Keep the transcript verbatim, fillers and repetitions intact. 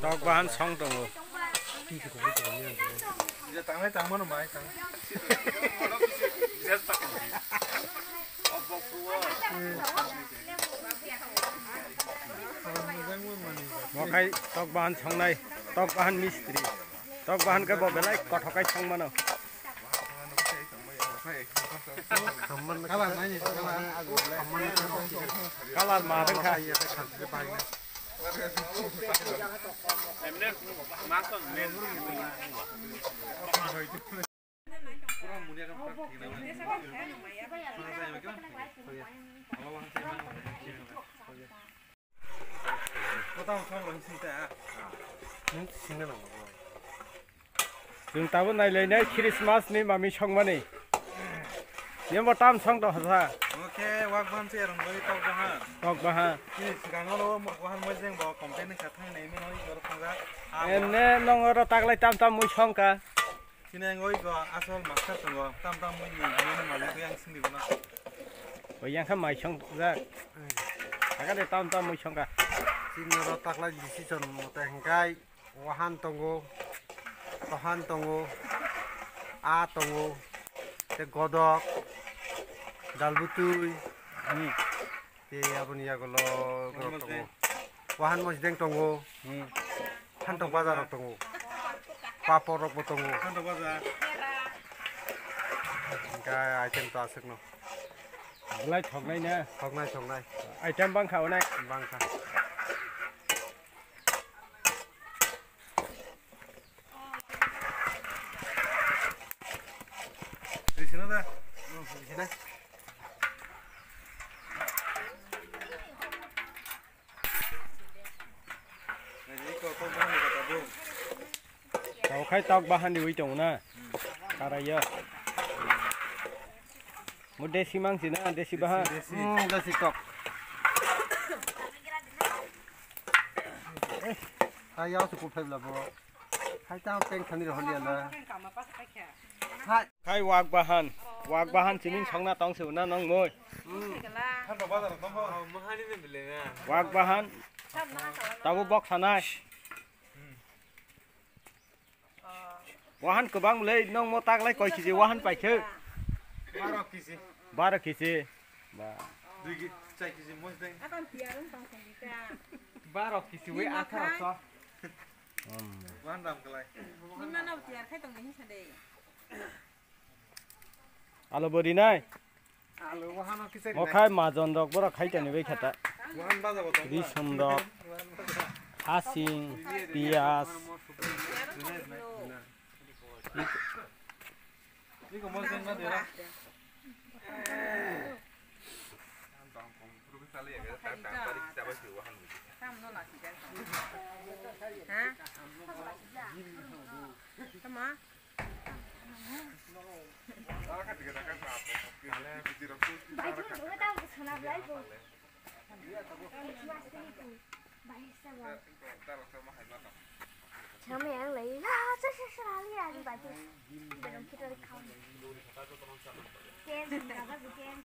Tok bahan song tongo. Tangnai tangmano mai tang. Mokhai tok bahan songnai, tok bahan mistri. Tok bahan khe bo belai kothokai songmano. Kalar ma rwngkha. Chwng tabuk nailainai Christmas ni mami songmani. Yemo tam song to hasa. Oke, wak bahan se rong bai tok bahan. Tok bahan. Ni sigango lo mo bahan mo jeng bo complain kha thang nei mi noi jor khonga. Enne nong oro taklai tam tam mui songka. Sini ang oi go asol master tongo. Tam tam mui ni ni mami ko yang sini bona. Bo yang kha mai song jak. Aga de tam tam mui songka. Sini oro taklai decision mo te hingkai. Wahan tongo, tohan tongo, a tongo, te godok, dalbutui, hmm, te aboni yagulo borok tongo. Wahan mosdeng tongo, hmm, phantok bazar rok tongo, papor rok bo tongo. Phantok bazar. Hingke item to aswkno. Belai thoknai na? Thoknai, thoknai. Item bangkha onek? Bangkha. Tao khai tok bahan di ui tong na. Karaya. Mo desi mang si na, desi bahan. Desi. Hmm, desi tok. Eh, hai yao su kuphai bla bo. Hai ta peng khani ro holi ala. Hai. Khai wak bahan. Wak bahan chiming songna tong se na nong moi. Hmm. Wak bahan. Tabo bok sanai. Wahan kwbang le nong mo taklai koi kiji wahan paikhe? Baro kiji. Baro kiji. Ba. Dui kiji, chai kiji moj deng. Baro kiji we atharo so. Hmm. Wahan dam kalai. Nima no tiar khai tong ni sa de. Alo bori nai. Mokhai majon rok borok khai tani bai khata. Risum rok, hasing, piyas. Ha? Tama? Chame ang lai la cha cha cha li ani ba tu. Belum kita rekam. Ken sing ka ba ken.